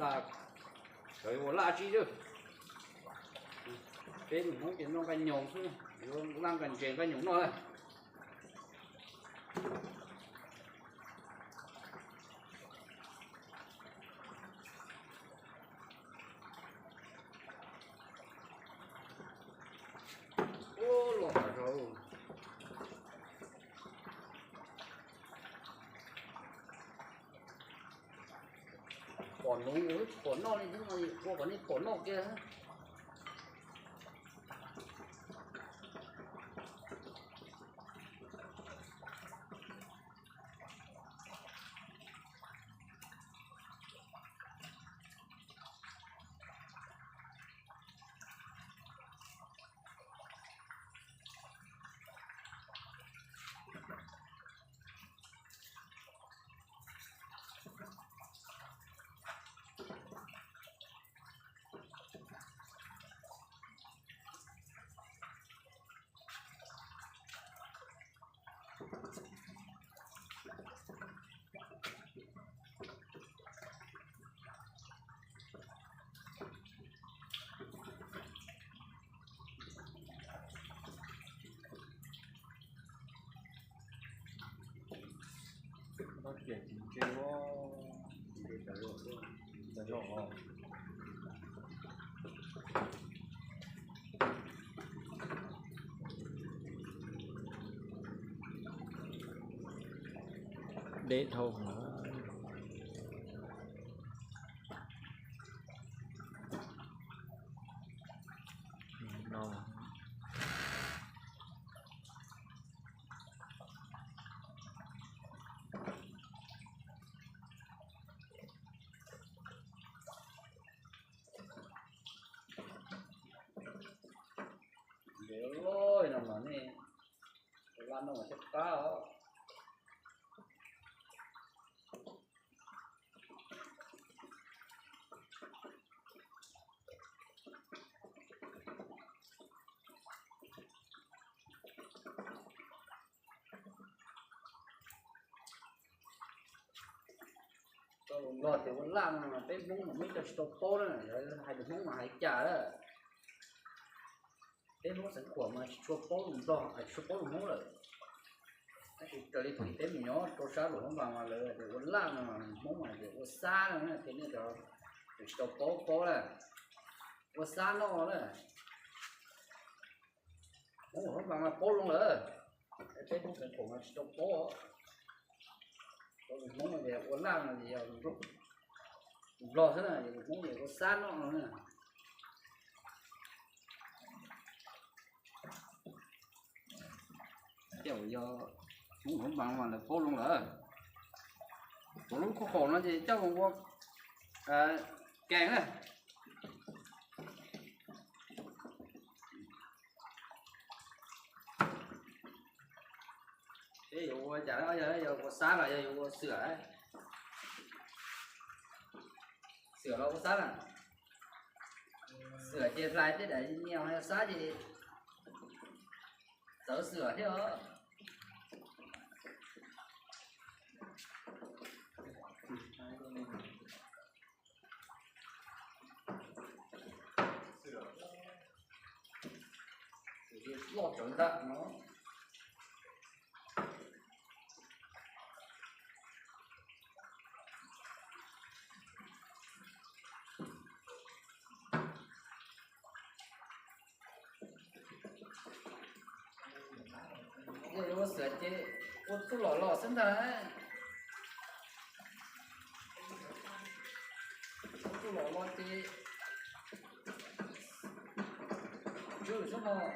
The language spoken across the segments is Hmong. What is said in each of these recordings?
Laj, sawv ua laj tsib lawm. Peb mus Hmoob ces noj nqaij nyoos xwb, yuav laj nqaij ntses nqaij nyoos noj na. Ub, los tas zog. Pom nuv ua tsis pom noj li, ua kom nej pom noj kiag. Deb dhau no. Loj no mas nej ua laj noj mas thiaj qab os. Tau los Nplog tias ua laj no mas peb Hmoob mas muaj ib co tsis tau paub na, hais lus Hmoob mas hais cas lawm. Peb Hmoob xeev khuam mas tsis tshua paub lus Nplog, tsis tshua paub lus Hmoob lawm. Tab sis raws li thaum peb mus nyob rau sab Luam Phab Npas mas lawv tias ua laj no, Hmoob mas tias ua xab no, ces nej cov tsis tau paub paub lawm. Ua xab noj lawm. Hmoob Luam Phab Npas mas paub zoo lawm. Peb Hmoob xeev khuam mas tsis tau paub. Cov lus Hmoob no ces ua laj no ces yog lus Nplog xwb na, yog lus Hmoob ces ua xab noj no na. Tej zaum yog Hmoob Luam Phab Npas mas lawv paub zoo lawm. Cov lub khuam khaum no ces coj mus ua kees na. Peb yuav ua cas, yog ua xab los yog yuav ua xwm? Xwm los ua xab na? Xwm ces hlais tej daim nyias, yog xab ces txawv xwm thiab os. Loj tsawv ntag no. Yog yuav ua xwm ces ua txuj lom los xwb ntag. Ua txuj lom los ces tswm xwb mog.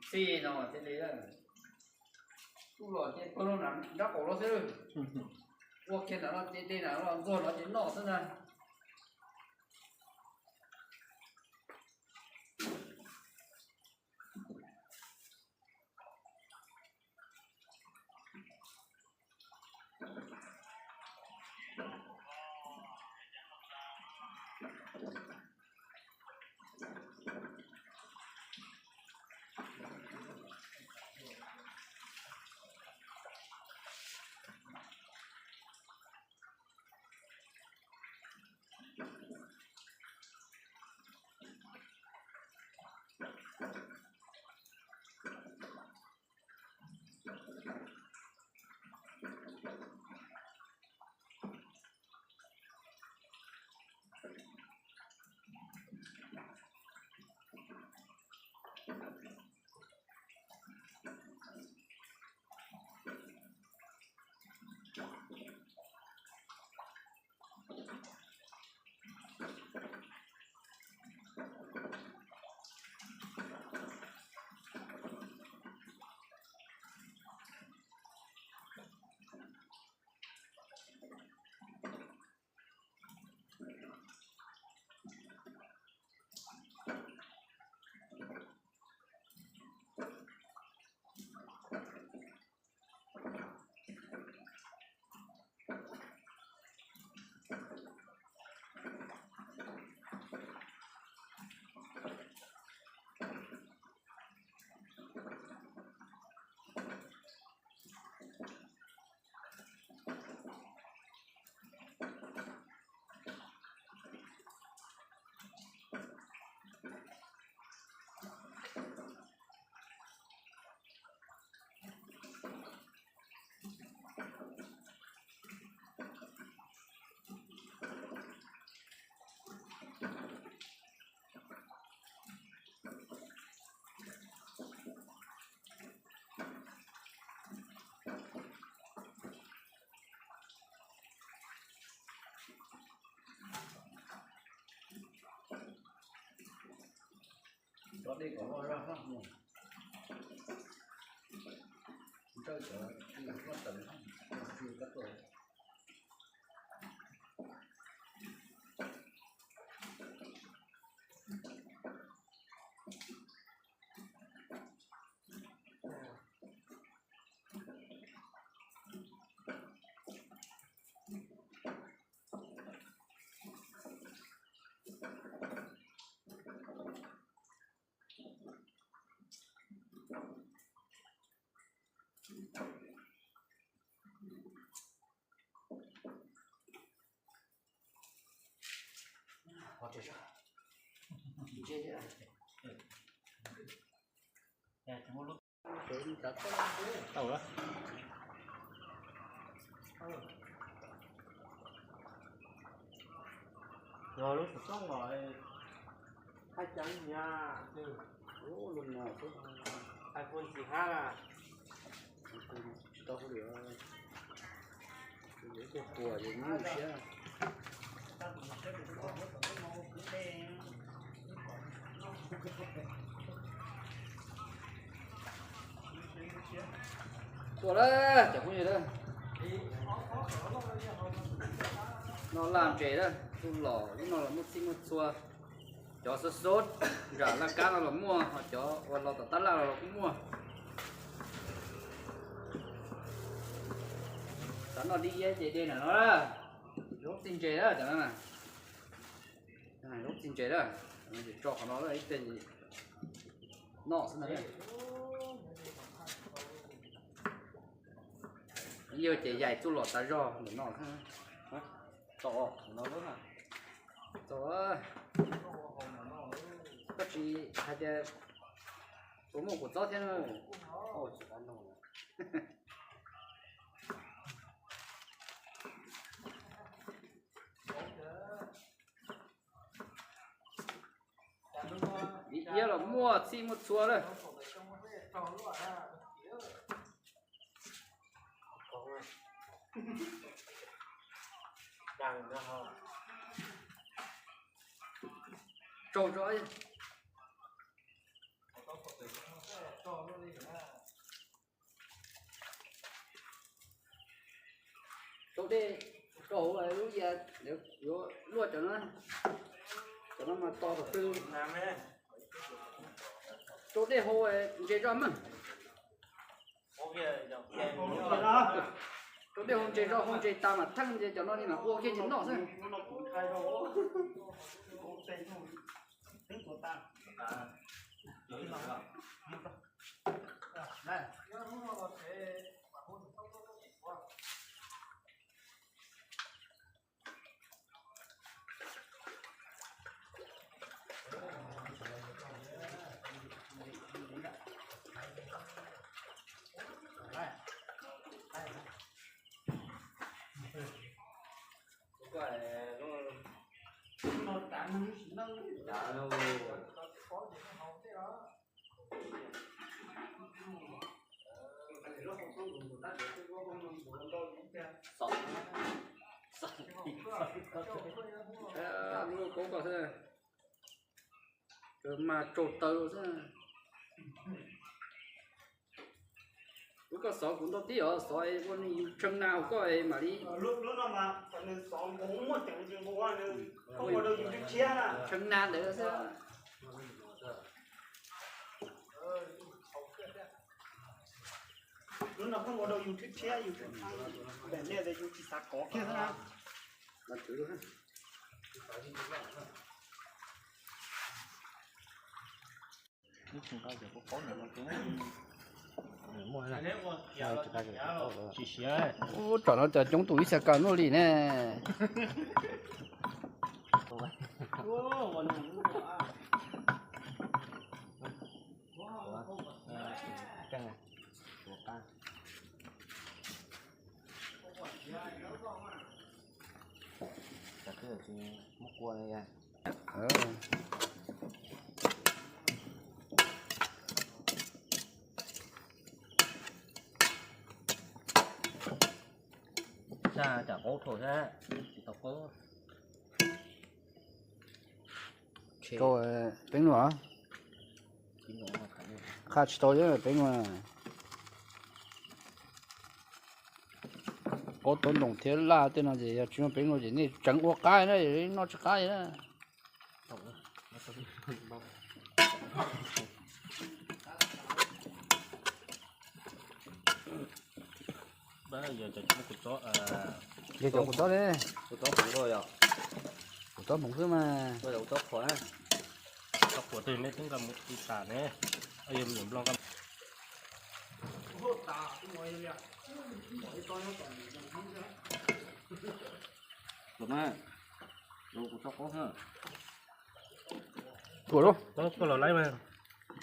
Txij no thiaj li, txuj lom ces pawg lug nram nrab qaum los xwb. Ua kiag nram no ces de nram no ntxuag no ces noj xwb na. Yog lub xov tooj los haj ceev hnyav, iPhone xis hab na. Tsis tau hauj lwm, ib tug quas ces nyuaj siab. Tuaj lawm cov phooj ywg, no laj ntses lawm, tus los lub no los muaj txhij muaj txhua. Cov xub xub nram laj kab no los muaj, ho cov uas los tom tab laj los kuj muaj. Xav noj dib iab ces de nram no, lub txij ntses lawm cov no. Lub txij ntses lawm, tso qhov no ib teg noj xwb na. Yog ces yaim txuj lom tas zog ntawm no xwb. Txaus, txaus. Koj tsis hais tias puas muaj kua txob thiab na? Dib iab los muaj txhij muaj txhua lawm. Tsaug zog. Rau dej rau hauv lub ya, yuav luaj cov no, cov no mas to thaum twg. Rau dej hau ntses zoj maj. Rau dej hau ntses zoj, hau ntses tas mas theej ces cov no li mas ua kiag ces noj xwb. Lub koob ko xwb, mas tsaus taws xwb. Lub koj xov kuv ntau tib os, xov ua nws yus tshee na hauv koj mam li. Tshee na ntawd xwb. Lub no koj ua rau yus thiab thiab yus tshee na, ntawm nej yus tsis xav kov kiag xwb na. Ub, tsam no cov coob tus ib xya kaum luaj li ne. Saj cam qaub rhuav thiab tsis tau qaub. Rau peeb no. Tsis tau peb qaub tawb ntoo thiab laj tej no ces yog tsis muaj peb no ces nej tseev ua qab na, noj tsis qab na. Yog cov kuv txob ne, kuv txob hmoov xwb mas. Txob qhuav twg nej twb nqa mus ti tas ne, yog me nyuam nplooj nqa. Tuam lauj, koj los laib mas.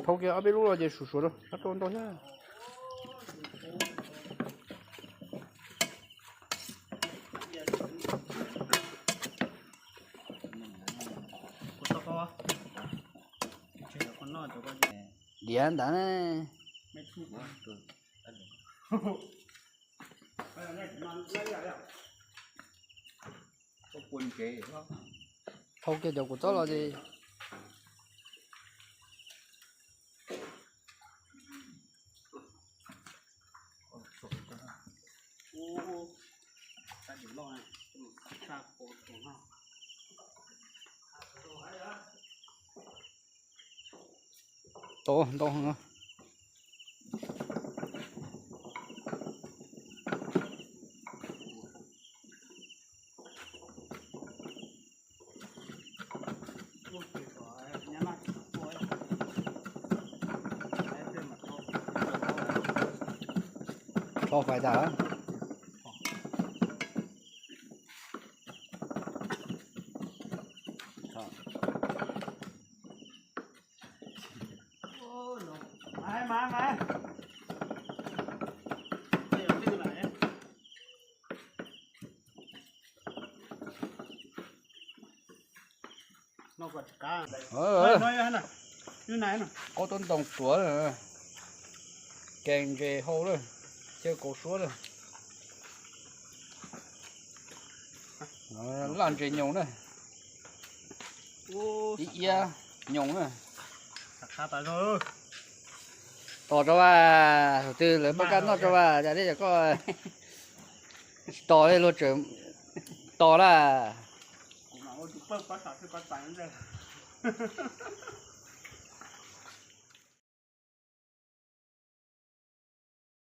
Thau kiag ob peb lub los ces suav suav rau, rau ntau thiab. Diav ntawd ne. Thau kiag cov kuv txob los ces. Tau ntau heev. Tso fais tas. Qaub tawb ntoo tuav, kees ntses hau lawm, xyaw kauv suab lawm. Laj ntses nyoos na, ib iab nyoos na. Tos tso vas, thaum twg lawv pab kab noj tso vas, cas thiab yog koj tsis tos li luag tseem tos lawm.